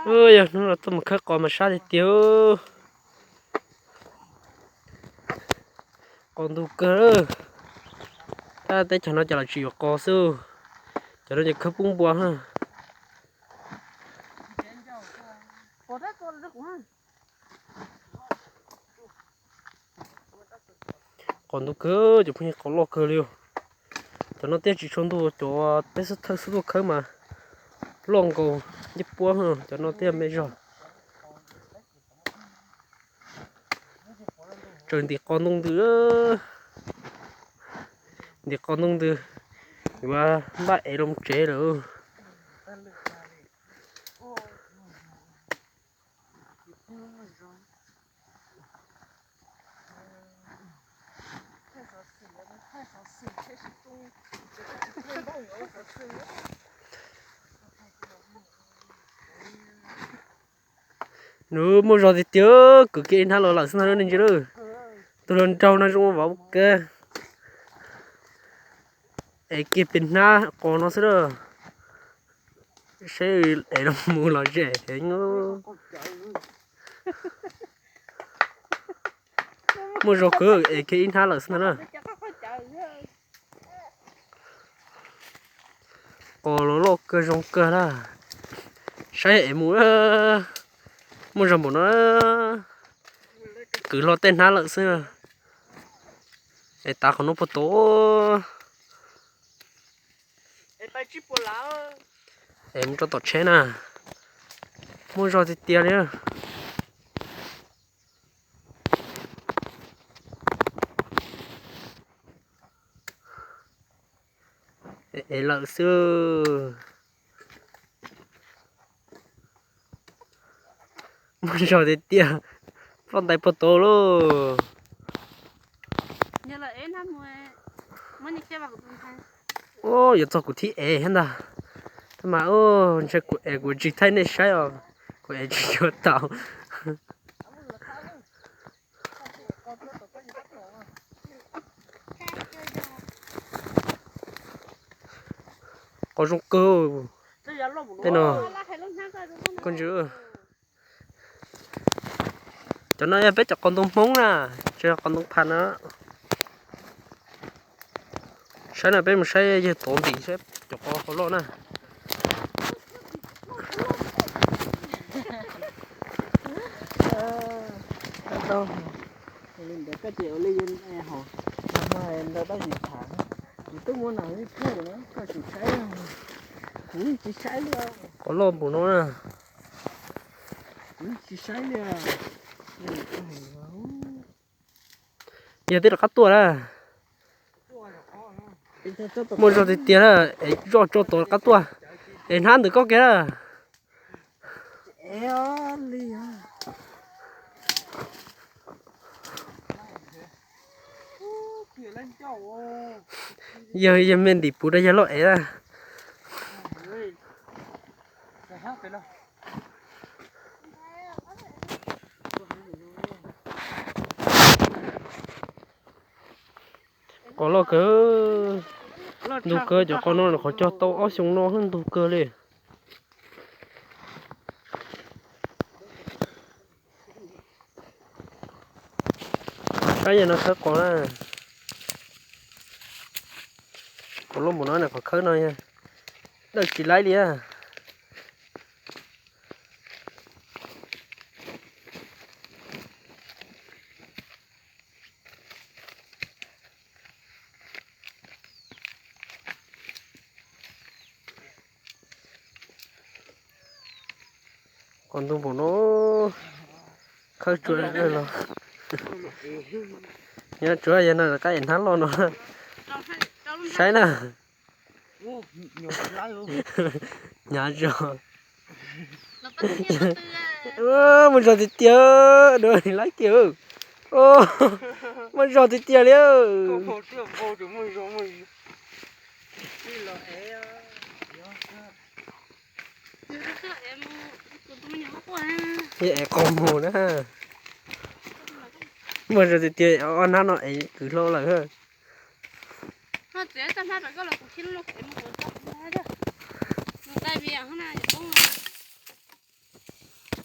Yog hnub no tuaj mus khawb qos mas sab tiag tiag. Qos ntug kawg. Tab teb chaws no cov lawv tsis yuav qos xwb, cov no ces khawb pub npua. Qos ntug kawg, cov phooj ywg, qos loj kawg li. Cov no thiaj tsis tshua ntug, cov peb xub thawj xub tuaj khawb mas loj nkaus ncej puab, cov no thiaj me zog. Tseem ntim qos ntoo ntws, ntim qos ntoo ntws, yuav npaj ev los tsev lawm. Nws muaj zog tiag tiag, kwv kiag ib hnab los lawm xwb ntag nej ntsia lawm. Tus hluas nraug no zoo vauv kawg. Ev kiag peb hnab qos no xwb lawm. Saib ev los mus los ze heev. Muaj zog kawg, ev kiag ib hnab lawm xwb ntag na. Qos los loj kawg zoo kawg na. Saib ev mus, muaj zog npaum no, kwv hlo tej hnab lawm xwb. Ev tav qhov no puag tod. Ev mus rau tom tsheb na. Muaj zog tiag tiag li. Ev lawm xwb. Muaj zog tiag tiag, ploj ntais puag tod lauj. Yuav txog kuv thib ev thiab ntag. Tab mas ntshe kuv ev kuv tsis thaij nej saib os, kuv ev tsis tshua tau. Qos zoo kawg. Tej no, koj ntsia, cov no yog peb cov qos ntoo Hmoob na, tsis yog qos ntoo phas na. Saib na, peb mus saib yawg tod ntim saib cov qos hauv loj na. Li ntawd koj ces ua li ntawd tab sis tham, kuv twb muab nas ib pliag na, koj tsis saib, kuv yeej tsis saib li. Qos loj npaum no na. Kuv yeej tsis saib li. Yog twb rov qab tuaj na. Muaj zog tiag tiag na, es zoj tso tod rov qab tuaj, es hnab ntawm koj kiag na. Yog, yog me ntim puv rau yawg loj ev na. Qos loj kawg, ntug kawg, cov qos no los qhov cog tau ob xyoo no ntug kawg li. Saib yawg no khawb qos na. Qos loj npaum no na, qhov khawb no dawj tsis laib li. Qos ntug npaum no, khawb tsuav los, nyob tsuav yog no qab ev hnab loj no. Saib na. Hnyav zog. Muaj zog tiag tiag, laib kiag. Muaj zog tiag tiag li. Ev qos mus na. Muaj zog tiag tiag, ob hnab no ev kwv hlo lawm.